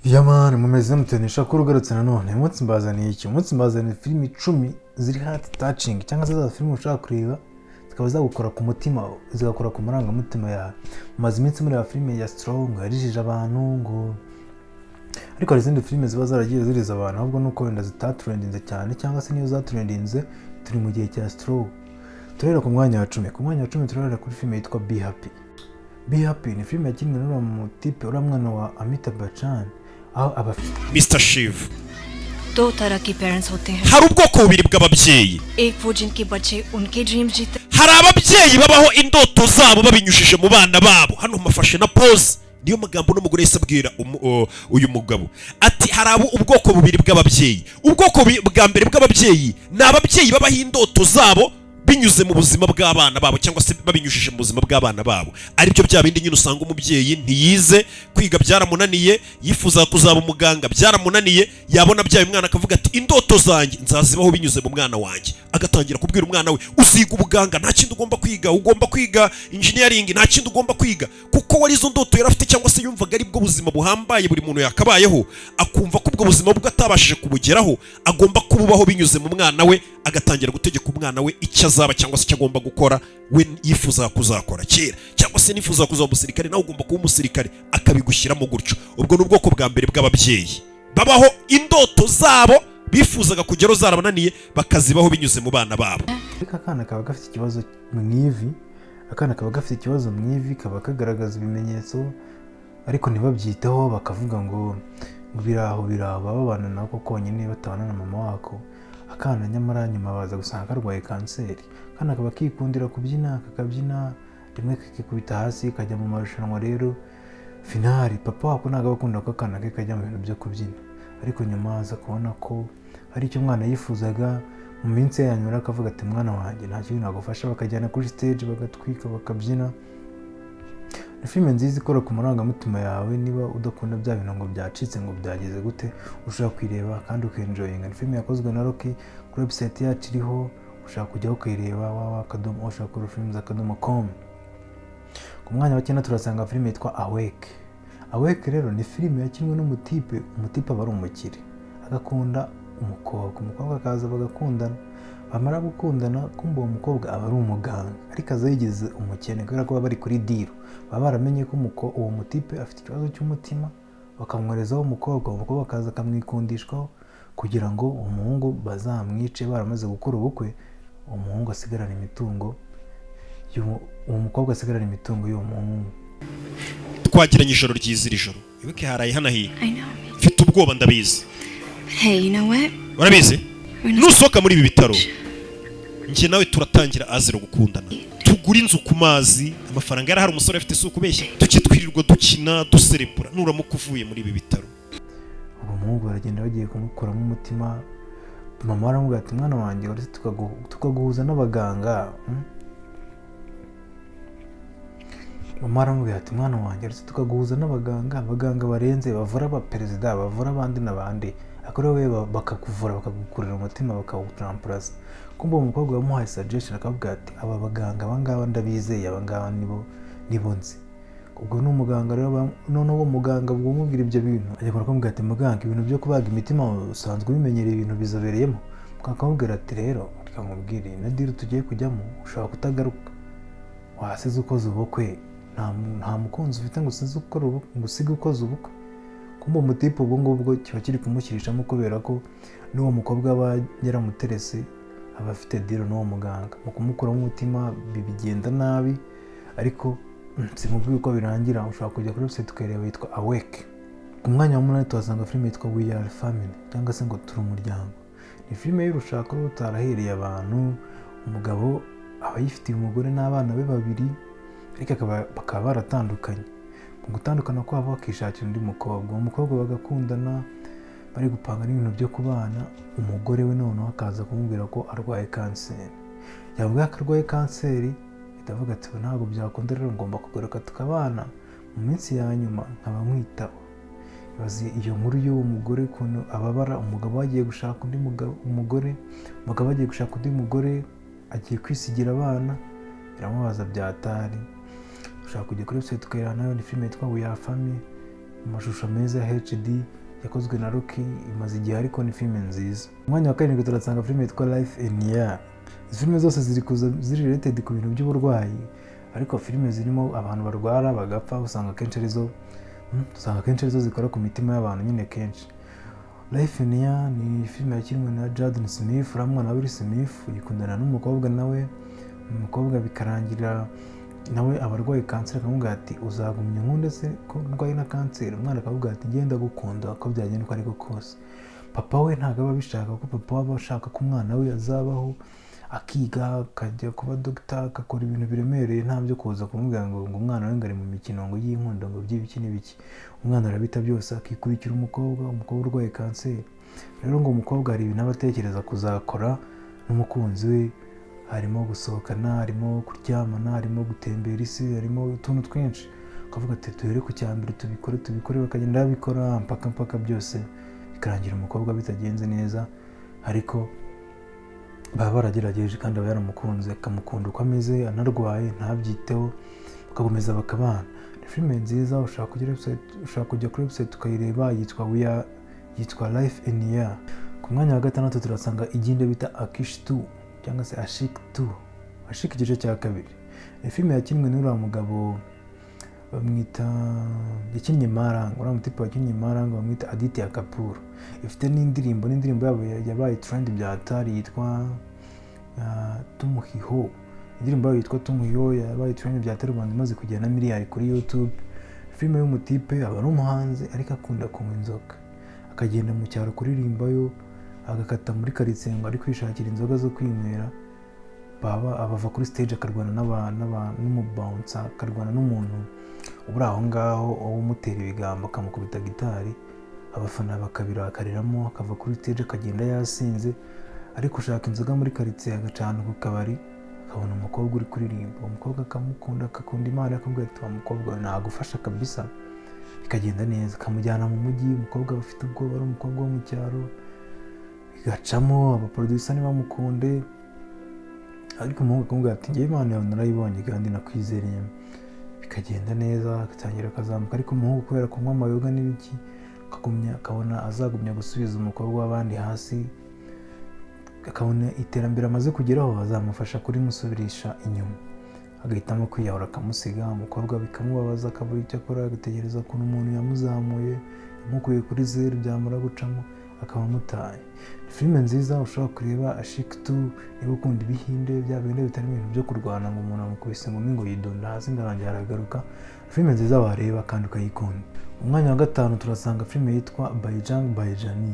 Yamani mumeze mute? Ko ugarutse nanone. Uyu munsi mbazaniye iki? Umunsi mbazaniye filimi 10 ziri heart touching, cyangwa se za filimi ushobora kureba zikaba zagukora ku mutima, zigakora ku marangamutima yawe. Mumaze iminsi mureba filime ya Strong yarijije abantu ngo, ariko hari izindi filime ziba zaragiye ziriza abantu, ahubwo nuko wenda zitatrendinze cyane, cyangwa se niyo zatrendinze. Turi mu gihe cya Strong. Turahera ku mwanya wa 10. Ku mwanya wa 10 turahera kuri filime yitwa Be Happy. Be Happy ni filime yakinwe n'uriya mutipe, uriya mwana wa Amitabh Bachchan, aho aba Mr Shiv. दो तरह के parents होते हैं। Hari ubwoko bubiri bw'ababyeyi. एक वो जिनके बच्चे उनके dreams जीते Hari ababyeyi babaho indoto zabo babinyujije mu bana babo. Hano mafashe na pause, niyo magambo n'umugore yahise abwira uyu mugabo ati: "Hari abo ubwoko bubiri bw'ababyeyi. Ubwoko bwa mbere bw'ababyeyi ni ababyeyi babaho indoto zabo binyuze mu buzima bw'abana babo, cyangwa se babinyujije mu buzima bw'abana babo, aribyo bya bindi nyine usanga umubyeyi ntiyize, kwiga byaramunaniye, yifuza kuzaba umuganga byaramunaniye, yabona byaye umwana akavuga ati: 'Indoto zanjye nzazibaho binyuze mu mwana wanjye.' Agatangira kubwira umwana we: 'Uziga ubuganga, nta kindi ugomba kwiga, ugomba kwiga engineering, nta kindi ugomba kwiga,' kuko wari izo ndoto yari afite, cyangwa se yumvaga ari bwo buzima buhambaye buri muntu yakabayeho, akumva ko ubwo buzima bwe atabashije kubugeraho agomba kububaho binyuze mu mwana we, agatangira gutegeka umwana we icyo azaba cyangwa se icyo agomba gukora we yifuzaga kuzakora kera, cyangwa se nifuza kuzaba umusirikare, nawe ugomba kuba umusirikare, akabigushyiramo gutyo. Ubwo ni ubwoko bwa mbere bw'ababyeyi babaho indoto zabo bifuzaga kugeraho zarabananiye, bakazibaho binyuze mu bana babo. Ariko akana kaba gafite ikibazo mu ivi, akana kaba gafite ikibazo mu ivi, kaba kagaragaza ibimenyetso ariko ntibabyiteho, bakavuga ngo biraho biraho, baba babana nako konyine, batabana na mama wako. Akana nyamara nyuma baza gusanga karwaye kanseri. Akana kaba kikundira kubyina, kakabyina rimwe kakikubita hasi, kajya mu marushanwa. Rero finally papa wako ntabwo aba akunda ko akana ke kajya mu bintu byo kubyina, ariko nyuma aza kubona ko hari icyo umwana yifuzaga. Mu minsi ye ya nyuma akavuga ati: "Mwana wanjye, nta kintu nagufasha." Bakajyana kuri stage, bagatwika, bakabyina. Ni filime nziza ikora ku marangamutima yawe. Niba udakunda bya bintu ngo byacitse, ngo byageze gute, ushobora kuyireba kandi ukenjoyinga. Ni filime yakozwe na Rocky. Kuri website yacu iriho, ushobora kujyaho ukayireba, www.films.com. Ku mwanya wa 9 turasanga filime yitwa Awake. Awake rero ni filime yakinwe n'umutipe. Umutipe aba ari umukire, agakunda umukobwa, umukobwa akaza bagakundana. Bamara gukundana, kumva uwo mukobwa aba ari umuganga, ariko aza yigize umukene kubera ko baba bari kuri deal, baba baramenye ko uwo mutipe afite ikibazo cy'umutima, bakamwoherezaho umukobwa. Umukobwa akaza akamwikundishwaho kugira ngo umuhungu bazamwice baramaze gukora ubukwe, uwo muhungu asigarane imitungo uwo mukobwa asigarane imitungo y'uwo muhungu. Twagiranye ijoro ryiza iri joro, wibuke haraye hanahiye. I know. Mfite ubwoba, ndabizi. Hey, you know what? Urabizi, We're not nusohoka muri ibi bitaro, njye nawe turatangira azira gukundana, tugura inzu ku mazi. Amafaranga yarahari, umusore afite isuku, ubeshya, tujye twirirwa dukina, duserebura, nuramuka uvuye muri ibi bitaro. Ubwo umuhungu baragenda, bagiye kumukuramo umutima, mama aramubwira ati: "Mwana wanjye, uretse tukaguhuza n'abaganga." Mama aramubwira ati: "Mwana wanjye, uretse tukaguhuza n'abaganga, abaganga barenze bavura abaperezida, bavura abandi n'abandi, ariko wowe bakakuvura, bakagukurira umutima, bakawutarampuraza." Kumva uwo mukobwa yamuhaye suggestion, akavuga ati: "Aba baganga, aba ngaba ndabizeye, aba ngaba nibo nzi." Ubwo ni umuganga rero. Noneho uwo muganga ubwo umubwira ibyo bintu, ajya kumubwira ati: "Muganga, ibintu byo kubaga imitima usanzwe ubimenyereye, ibintu bizobereyemo." Muganga akamubwira ati: "Rero reka nkubwire, na deal tugiye kujyamo ushobora kutagaruka. Wasize ukoze ubukwe? Nta mukunzi ufite ngo usize ukora ubukwe, ngo usige ukoze ubukwe?" Kumva umutipe ubwo ngubwo kiba kiri kumushyirishamo, kubera ko n'uwo mukobwa aba yaramuterese, aba afite deal n'uwo muganga. Mu kumukuramo umutima bigenda nabi, ariko simubwiye uko birangira. Ushobora kujya kuri website ukayireba, yitwa Awake. Ku mwanya wa 8 tuhasanga filime yitwa We Are Family, cyangwa se ngo Turi Umuryango. Ni filime y'urushako rutarahereye abantu. Umugabo aba yifitiye umugore n'abana be babiri, ariko bakaba baratandukanye. Mu gutandukana kwabo bakishakira undi mukobwa, uwo mukobwa bagakundana, bari gupanga n'ibintu byo kubana. Umugore we noneho akaza kumubwira ko arwaye kanseri. Yavuga ko arwaye kanseri, ahita avuga ati: "Ubu ntabwo byakunda rero, ngomba kugaruka tukabana mu minsi ya nyuma nkaba nkwitaho." Ibaze iyo nkuru y'uwo mugore ukuntu ababara. Umugabo agiye gushaka undi mugabo, umugore, umugabo agiye gushaka undi mugore, agiye kwisigira abana, biramubaza byatari. Ushobora kujya kuri website ukayireba nayo, ni filime yitwa We Are Family. Mu mashusho meza ya HD, yakozwe na Rocky, imaze igihe ariko ni filime nziza. Mu mwanya wa karindwi turasanga filime yitwa Life in Ya. Izi filime zose ziri kuza ziri related ku bintu by'uburwayi, ariko filime zirimo abantu barwara bagapfa usanga akenshi arizo zikora ku mitima y'abantu nyine kenshi. Life in Ya ni filime yakinwe na Jaden Smith, uriya mwana wa Will Smith, yikundana n'umukobwa nawe, umukobwa bikarangira nawe aba arwaye kanseri, akamubwira ati: "Uzagumya unkunde se ko ndwaye na kanseri?" Umwana akavuga ati: "Ngenda gukunda uko byagenda uko ariko kose." Papa we ntabwo aba abishaka, kuko papa we aba ashaka ko umwana we azabaho, akiga, akajya kuba dogita, agakora ibintu biremereye, nta byo kuza kumubwira ngo umwana we ngo ari mu mikino ngo y'inkundo, ngo by'ibiki n'ibiki. Umwana arabita byose, akikurikira umukobwa, umukobwa urwaye kanseri. Rero ngo umukobwa hari ibintu aba atekereza kuzakora n'umukunzi we, harimo gusohokana, harimo kuryamana, harimo gutembera isi, harimo utuntu twinshi. Akavuga ati: "Duhere ku cya mbere, tubikore, tubikore." Bakagenda babikora mpaka mpaka byose bikarangira umukobwa bitagenze neza, ariko baba baragerageje kandi aba yaramukunze, akamukunda uko ameze anarwaye ntabyiteho, bagakomeza bakabana. Ni filime nziza, ushobora kujya kuri website ukayireba, yitwa We Are, yitwa Life in Ya. Ku mwanya wa gatandatu turasanga iginde bita Aashiqui 2 cyangwa se Aashiqui 2, Aashiqui igice cya kabiri. Ni filime yakinwe n'uriya mugabo bamwita, yakinnye Marang, uriya mutipe wakinnye Marang bamwita Aditya Kapoor. Ifite n'indirimbo yabo yabaye trend bya atari, yitwa Tum Hi Ho. Indirimbo yabo yitwa Tum Hi Ho yabaye trend bya atari, Rwanda imaze kugera na miliyari kuri YouTube. Filime y'umutipe aba ari umuhanzi ariko akunda kunywa inzoga, akagenda mu cyaro kuririmbayo, agakata muri karitsiye ngo ari kwishakira inzoga zo kwinywera, baba abava kuri stage akarwana n'umubouncer, akarwana n'umuntu uri aho ngaho umutera ibigambo, akamukubita gitari, abafana bakabirakariramo, akava kuri stage akagenda yasinze ari gushaka inzoga muri karitsiye, agacana ku kabari, akabona umukobwa uri kuririmba, uwo mukobwa akamukunda, akakunda Imana, akamubwira ati: "Wa mukobwa we, nagufasha kabisa." Bikagenda neza, akamujyana mu mujyi. Umukobwa aba afite ubwoba, ari umukobwa wo mu cyaro, bigacamo, abaproducer ntibamukunde, ariko umuhungu akamubwira ati: "Ngewe Imana yawe narayibonye kandi nakwizereye." Bikagenda neza, agatangira akazamuka, ariko umuhungu kubera kunywa amayoga n'ibiki, akagumya akabona azagumya gusubiza umukobwa w'abandi hasi, akabona iterambere amaze kugeraho azamufasha kurimusubirisha inyuma, agahitamo kwiyahura, akamusiga. Umukobwa bikamubabaza, akabura icyo akora, agategereza ukuntu umuntu yamuzamuye, yamukuye kuri zeru, byamara gucamo akaba amutaye. Ni filime nziza ushobora kureba, Aashiqui 2, niba ukunda ibihinde, bya bindi bitari ibintu byo kurwana ngo umuntu amukubise ingumi ngo yidunda hasi ndarangira aragaruka. Filime nziza wareba kandi ukayikunda. Umwanya wa gatanu turasanga filime yitwa Bajrang Bhaijaan.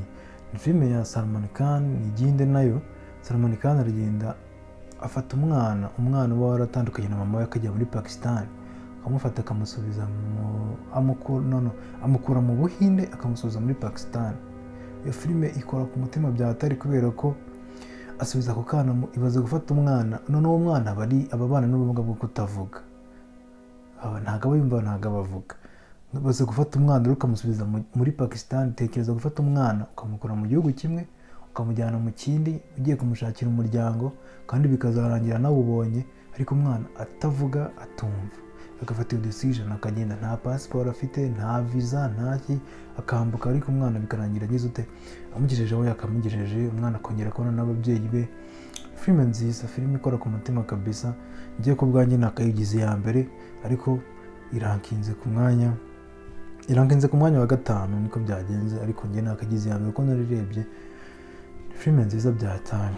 Ni filime ya Salman Khan, ni igihinde nayo. Salman Khan aragenda afata umwana, umwana uba waratandukanye na mama we akajya muri Pakistan, akamufata akamusubiza mu amukura, no, no, amukura mu Buhinde akamusubiza muri Pakistan. Iyo filime ikora ku mutima bya hatari kubera ko asubiza ako kana ibaze gufata umwana, noneho uwo mwana aba ari ababana n'ubumuga bwo kutavuga. Aba ntabwo aba yumva, ntabwo aba avuga. Ibaze gufata umwana rero ukamusubiza muri Pakistan. Tekereza gufata umwana ukamukura mu gihugu kimwe ukamujyana mu kindi, ugiye kumushakira umuryango, kandi bikazarangira nawubonye, ariko umwana atavuga, atumva, agafata iyo decision akagenda, nta pasiporo afite, nta visa, nta ki, akambuka, ariko umwana bikarangira agize ute, amugejeje aho yakamugejeje, umwana akongera kubona n'ababyeyi be. Filime nziza, filime ikora ku mutima kabisa. Ngiye ku bwanjye nakayigize iya mbere, ariko irankinze ku mwanya wa gatanu, niko byagenze, ariko njye nakagize iya mbere kuko narirebye. Filime nziza byatanye.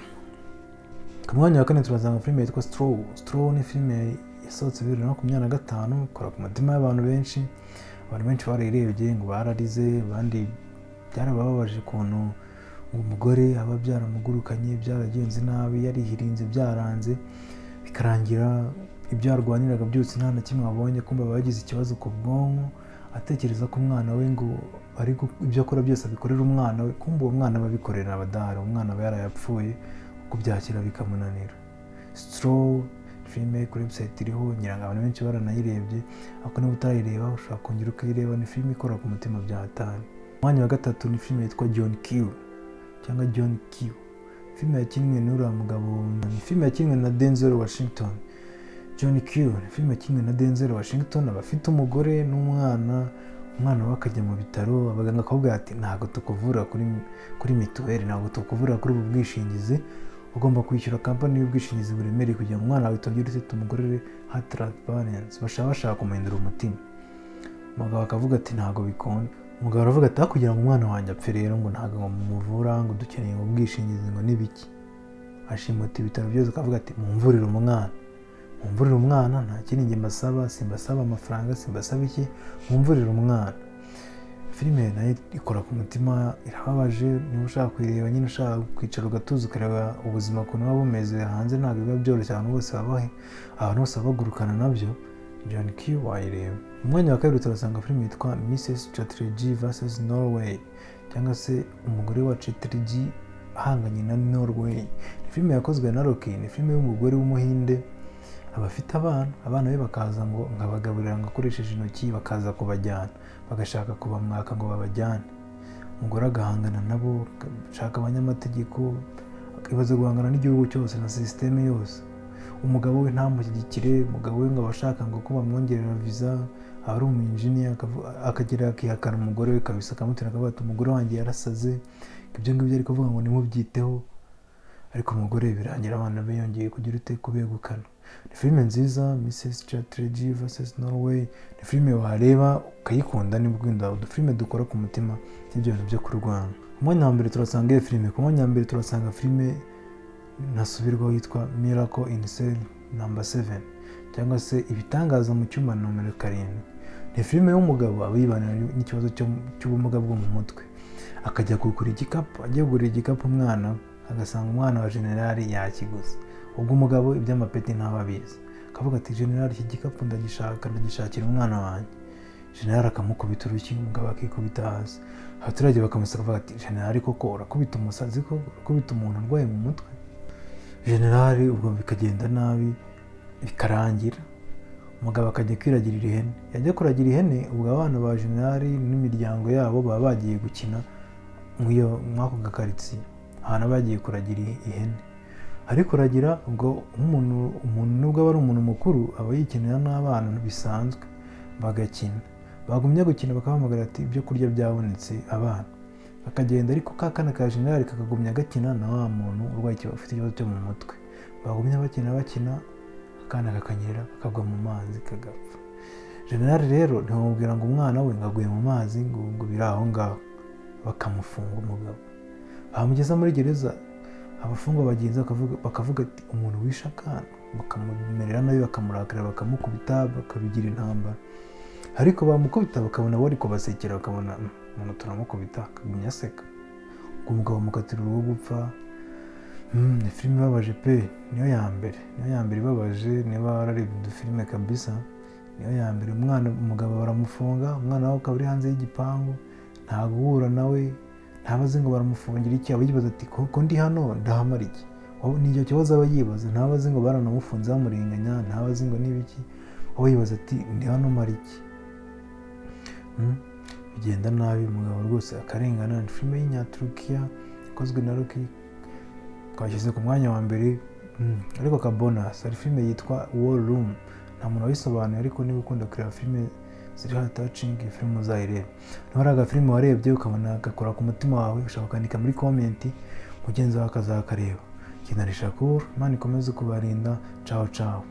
Ku mwanya wa kane turasanga filime yitwa Straw. Straw ni filime yasohotse 2025, ikora ku mutima y'abantu benshi. Abantu benshi barayirebye ngo bararize, abandi byarabababaje ukuntu umugore aba byaramugurukanye, byaragenze nabi, yarihirinze byaranze, bikarangira ibyo yarwaniraga byose nta na kimwe abonye. Kumva aba yagize ikibazo ku bwonko, atekereza ko umwana we ngo ariko ibyo akora byose abikorera umwana we, kumva uwo mwana aba abikorera abadahari, umwana aba yarayapfuye, kubyakira bikamunanira. Straw, filime kuri website iriho, ngira ngo abantu benshi baranayirebye, ariko niba utarayireba ushobora kongera ukayireba. Ni filime ikora ku mutima bya hatari. Umwanya wa gatatu ni filime yitwa John Q cyangwa John Q, filime yakinwe n'uriya mugabo, ni filime yakinwe na Denzel Washington. John Q ni filime yakinwe na Denzel Washington, aba afite umugore n'umwana. Umwana we akajya mu bitaro, abaganga bakabwira ati: "Ntabwo tukuvura kuri mituweli, ntabwo tukuvura kuri ubu bwishingizi, ugomba kwishyura kampani y'ubwishingizi buremereye kugira ngo umwana wawe tongere tumukorere heart transplant." Bashaka kumuhindura umutima. Umugabo akavuga ati: "Ntabwo bikunda." Umugabo aravuga ati: "Aho kugira ngo umwana wanjye apfe rero, ngo ntabwo ngo mumuvura, ngo dukeneye ngo ubwishingizi, ngo n'ibiki." Ashimuta ibitaro byose, akavuga ati: "Mumvurire umwana, mumvurire umwana, nta kindi njye mbasaba, simbasaba amafaranga, simbasaba iki, mumvurire umwana." Filime nayo ikora ku mutima, irababaje. Niba ushaka kuyireba nyine, ushaka kwicara ugatuza ukareba ubuzima ukuntu buba bumeze hanze, ntabwo biba byoroshye, abantu bose babahe, abantu bose baba bagurukana nabyo. John Q wayireba. Mu mwanya wa kabiri turasanga filime yitwa Mrs Chatterjee vs Norway, cyangwa se umugore wa Chatterjee ahanganye na Norway. Ni filime yakozwe na Rocky. Ni filime y'umugore w'Umuhinde, aba afite abana, abana be bakaza ngo nkabagaburira ngo akoresheje intoki, bakaza kubajyana, bagashaka kubamwaka ngo babajyane. Umugore agahangana nabo, agashaka abanyamategeko, akibaza guhangana n'igihugu cyose na sisiteme yose. Umugabo we ntamushyigikire. Umugabo we ngo aba ashaka ngo ko bamwongerera viza, aba ari umu akagera akihakana umugore we kabisa, akamutera, akavuga ati: "Umugore wanjye yarasaze, ibyo ngibyo ari kuvuga ngo nimubyiteho." Ariko umugore birangira abana be yongeye kugira ute? Kubegukana. Ni filime nziza, Mrs Chatterjee vs Norway. Ni filime wareba ukayikunda nibwo wenda udufilime dukora ku mutima by'ibyo bintu byo kurwana. Ku mwanya wa mbere turasanga iyo filime. Ku mwanya wa mbere turasanga filime ntasubirwaho yitwa Miracle in Cell Number 7, cyangwa se ibitangaza mu cyumba nomero 7. Ni filime y'umugabo aba yibanira n'ikibazo cy'ubumuga bwo mu mutwe, akajya kugura igikapu. Agiye kugura igikapu umwana we, agasanga umwana wa generali yakiguze. Ubwo umugabo iby'amapeti ntaba abizi, akavuga ati: "Generali, iki gikapu ndagishaka, ndagishakira umwana wanjye." Generali akamukubita urushyi, umugabo akikubita hasi. Abaturage bakamusaba, bavuga ati: "Generali, koko urakubita umusazi? Ko urakubita umuntu urwaye mu mutwe?" Generali ubwo bikagenda nabi, bikarangira umugabo akajya kwiragirira ihene. Yajya kuragira ihene, ubwo abana ba generali n'imiryango yabo baba bagiye gukina muri ako gakaritsiye ahantu bagiye kuragira ihene. Ariko kuragira, ubwo nk'umuntu, umuntu nubwo aba ari umuntu mukuru, aba yikinira n'abana bisanzwe, bagakina. Bagumya gukina, bakabahamagara ati: "Ibyo kurya byabonetse." Abana bakagenda, ariko ka kana ka generali kakagumya gakina na wa muntu urwaye, ufite ikibazo cyo mu mutwe. Bagumya bakina bakina, akana kakanyerera kakagwa mu mazi kagapfa. Generali rero ntiwamubwira ngo umwana we ngo aguye mu mazi, ngo biri aho ngaho. Bakamufunga umugabo, bamugeza muri gereza, abafungwa bagenzi bakavuga ati: "Umuntu wishe akana?" Bakamumerera nabi, bakamurakarira, bakamukubita, bakabigira intambara. Ariko bamukubita bakabona bari kubasekera, bakabona umuntu turamukubita akagumya aseka. Ubwo umugabo bamukatira urwo gupfa. Ni filime ibabaje pe, niyo ya mbere, niyo ya mbere ibabaje. Niba wararebye udufilime kabisa, niyo ya mbere. Umwana, umugabo baramufunga, umwana we akaba ari hanze y'igipangu, nta guhura nawe, ntaba azi ngo baramufungira iki. Aba yibaza ati: "Ko ndi hano ndahamara iki?" Ni icyo kibazo aba yibaza. Ntaba azi ngo baranamufunze bamurenganya, ntaba azi ngo n'ibiki. Aba yibaza ati: "Ndi hano mara iki?" Bigenda nabi, umugabo rwose akarengana. Ni filime y'inyaturukiya ikozwe na Rocky, twashyize ku mwanya wa mbere. Ariko ka bonus, hari filime yitwa War Room. Nta muntu wabisobanuye, ariko niba ukunda kureba filime ziri heart touching, iyi filime uzayirebe. Niba hari agafilime warebye ukabona gakora ku mutima wawe, ushobora kwandika muri comment, mugenzi wawe akazakareba. Kinari Shakur, Imana ikomeze kubarinda. Ciao ciao.